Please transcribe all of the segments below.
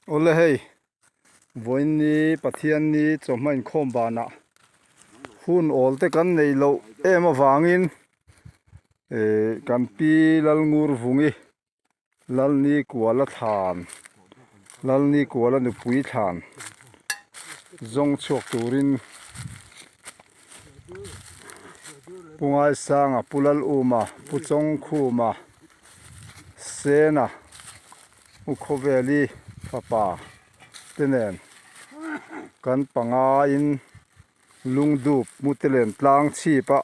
Awle hei, vawiin Pathianni chawhma inkhawm banah hun awl te kan neih loh em avangin eh kan pi Lalngurvungi Lalnikuala thlan Lalnikuala nupui thlan zawng chhuak turin Pu Ngaisanga Pu Laluma Pu Chawngkhuma Sena U Khawveli fapa te nen kan pangaiin Lungdup Mutelen tlang chhip a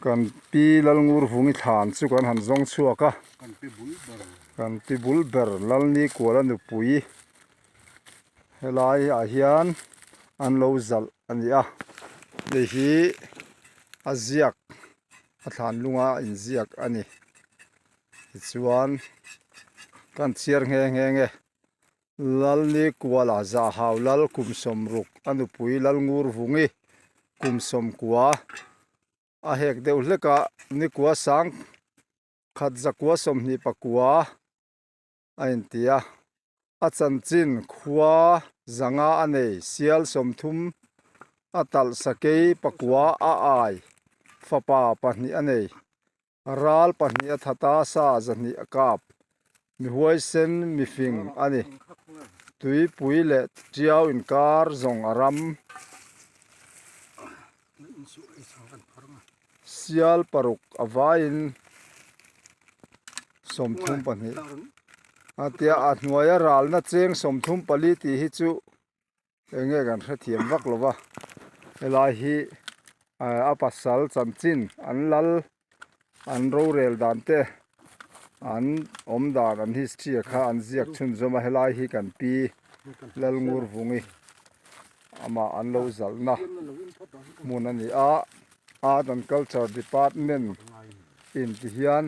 kan pi Lalngurvungi thlan chu kan han zawng chhuak a, kan pi bul ber Lalnikuala nupui helai ah hian an lo zalh a ni a, hei hi a ziak a thlan lunga inziak a ni tichuan kan chhiar nghe nghe nge. Lalnikuala Zahau Lal kum 60 a nupui Lalngurvungi kum 90 a hek deuh hlek a, nikua sang khat zakua 29 a inti a, a chanchin khua zanga a nei sial 30 a talh sakei pakua a ai fapa pahnih a nei. Ral pahnih a that a, sa 200 a kap. Mi huaisen mi fing a ni. Tuipui leh tiau inkar zawng a ram. Sial paruk a vaiin 32 a tia a hnuaia ralna cheng 34 tih hi chu Eng nge kan hrethiam vak lo va, helai hi a pasal chanchin an lal an rorel dan te an awm dan an history a kha an ziak chhunzawm a helai hi kan pi Lalngurvungi amah an lo zalhna hmun a ni a Art and Culture Department in ti hian.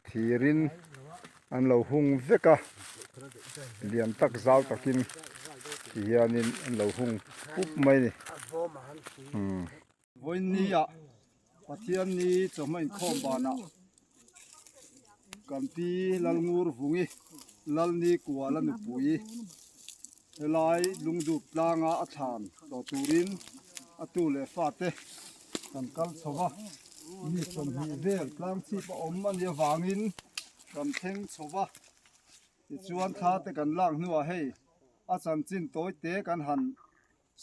Thirin an lo hung vek a lian tak zau takin ti hianin an lo hung pup mai a ni Vawiin ah Pathianni chawhma inkhawm banah kan pi Lalngurvungi Lalnikuala nupui helai lungdup tlanga a thlan tawh turin a tu leh fate Kan kal chho va, mi 20 vel tlang chhip a awm a nih avangin kan thleng chho va, tichuan thla te kan lak hnuah hei a chanchin tawi te kan han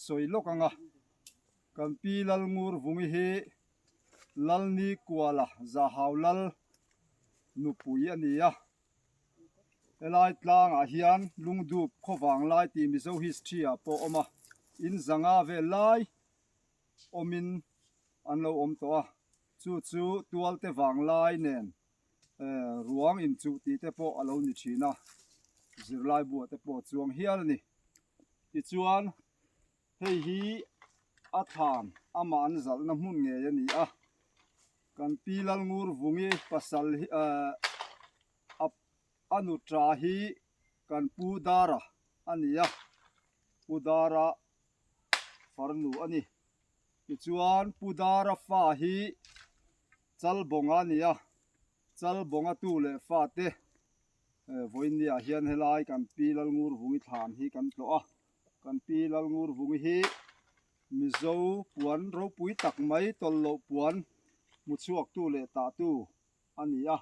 sawi lawk ang a, kan pi Lalngurvungi hi Lalnikuala Zahau Lal nupui a ni a, helai tlangah hian Lungdup khawvang lai tih Mizo history ah pawh a awm a, in zanga vel lai awmin an lo awm tawh a, chu chu tualte vanglai nen ruang inchuh tih te pawh a lo ni thin a, zirlai buah te pawh a chuang hial a ni. Tichuan hei hi a thlan amah an zalhna hmun ngei a ni a, kan pi Lalngurvungi pasal hi a nutra hi kan pu Dara a ni a, pu Dara farnu a ni. Tichuan Pu Dara fa hi Chalbawnga a ni a, Chalbawnga tu leh fate vawiinniah hian helai kan Pi Lalngurvungi thlan hi kan tlawh a. Kan Pi Lalngurvungi hi Mizo puan ropui tak mai tawlh loh puan hmuchhuaktu leh tahtu a ni a.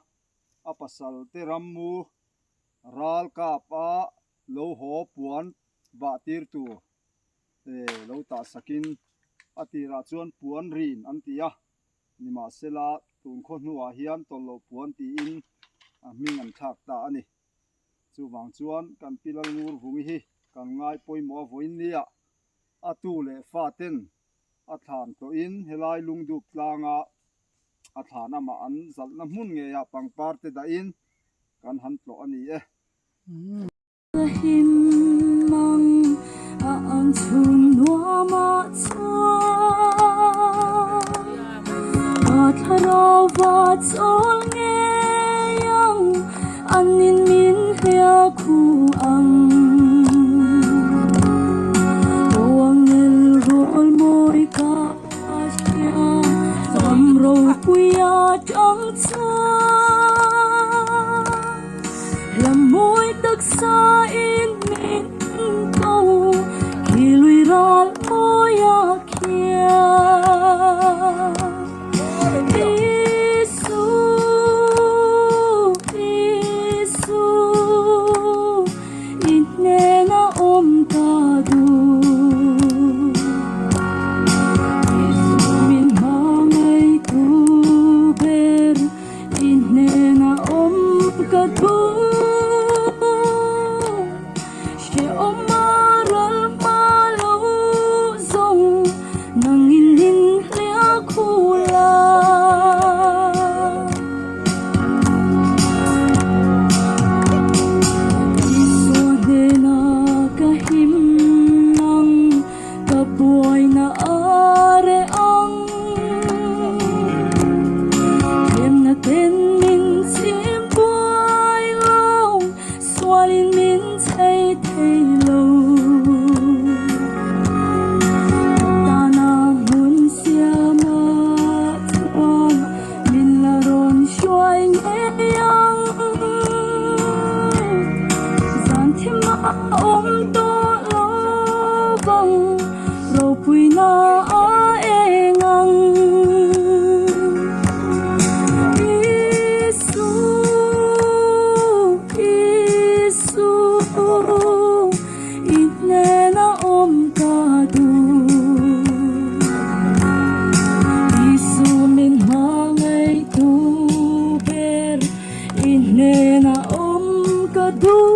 A pasal te rammu ral kap a lo haw puan bah tir tur lo tah sakin a tirah chuan puan rin an ti a, nimahsela tun khaw hnuah hian tawlh loh puan tiin a hming an thlak ta a ni. Chuvang chuan kan pi Lalngurvungi hi kan ngai pawimawh a vawiin nia a tu leh fa ten a thlan tawhin helai lungdup tlanga a thlan amah an zalhna hmun ngeiah pangpar te dahin kan han tlawh a ni e. taksa in min ko khi lui ral mawia khian. Isu, Isu, i hnena awm ka duh. Isu min hmangaihtu ber, i hnena awm ka duh. Hrehawm a ral hma lo zawng, nangin min hliah khul a. Isua hnena ka him ang, ka buaina a reh ang. Thlemna ten min chim buai lo, sualin min chei thei lo. Ka tana hmun siama chuan min la rawn hruai ngei ang. Zan thim a awm tawh lo vang, ropuina a eng ang. Isu, Isu, i hnena awm ka duh. Isu min hmangaihtu ber, i hnena awm ka duh.